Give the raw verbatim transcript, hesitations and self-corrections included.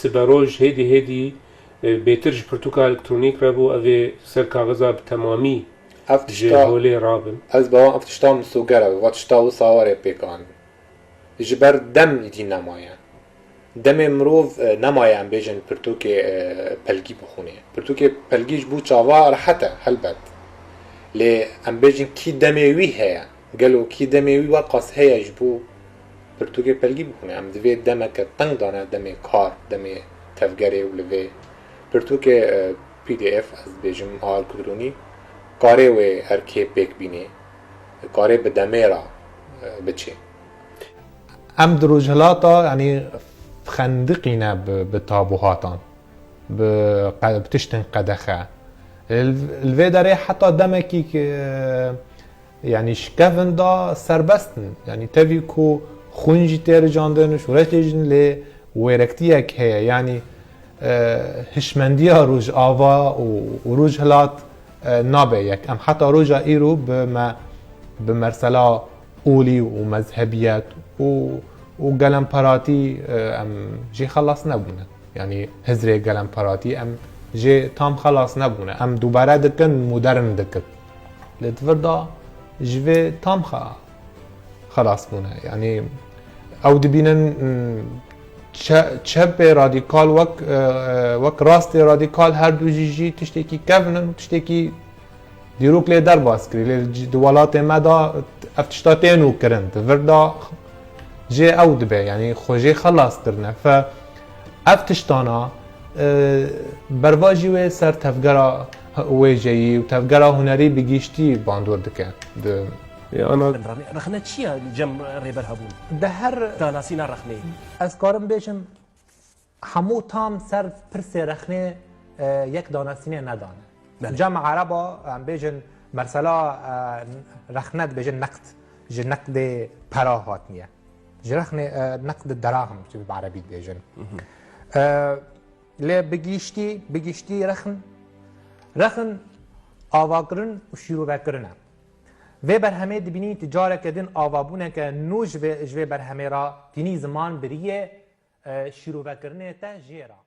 Siberoj hêdî hêdî, e, bêtir ji pirtûka elektronîk re bû, ev ê ser kaxiza bi temamî Ev ji tişta, holê rabin. ez bawan ev tişta misoger e, va tişta wisa warê pêk an. Ji ber dem îdî nemaye. Demê mirov, e, nemaye em bêjin pirtûkê, e, pelgî bixûnê. Pirtûkê pelgî ji bo çava rehet e, helbet. Lê em bêjin kî demê wî heye. Gelo kî demê wî weqas heye ji bo pirtûkê pelgî bixûne? Em divê demeke teng dane, demê kar, demê tevgerê û li vê pirtûkê, e, P D F, ez dibêjim a Kurdûnî, karê wê erkê pêk bînê, karê bi demê re, e, biçê. Em di rojhilata, yanî, xendiqîne bi, bi tabuhatan, bi qe-, bi tiştên qedexe. Li, li vê derê heta demekî ki, yanî, şikevin da serbest in. Yanî, tevî ku xwîn jî tê rijandin, şoreş tê jin, lê wêrektiyek heye. Yanî, e, hişmendiya Rojava û, û Rojhilat, e, nabe yek. Em heta roja îro bi me, bi mesela olî û mezhebiyet û, û gelemperatî, e, em jê xelas nebûne. Yanî hizrê gelemperatî em jê tam xelas nebûne. Em dubare dikin, modern dikin. Lê di vir de ji vê tam xe-, xelas bûne. Yanî ew dibînin, mm, çe-, çepê radîkal wek, e, e, wek rastê radîkal her du jî jî tiştekî kevn in û tiştekî dîrok lê derbas kirî. Lê di welatê me de ev tişta tê nû kirin. Di vir de jê ew dibe, yanî xwe jê xelas kirine. Fe ev tiştana, e, bervajî wê ser tevgera wêjeyî û tevgera hunerî bi giştî bandor dike. Di Ana Rexne çi ye li cem Rêber hebûn? Di her Danasîna rexneyê. Ez karim bêjim, hemû tam ser pirsê rexnê, e, yek danasînê nedane. Belê. Cem Ereba, em bêjin, mesela, e, rexne dibêjin neqd. Ji neqdê pera hatiniye. Ji rexnê, e, neqd derahim, bi erebî dibêjin. E, lê bi giştî, bi giştî rexn, rexn avakirin û şîrovekirin e. Vê berhemê dibînî tu careke din avabûneke nû ji vê, ji vê berhemê re tînî ziman biriyê, e, şîrovekirinê te jê re.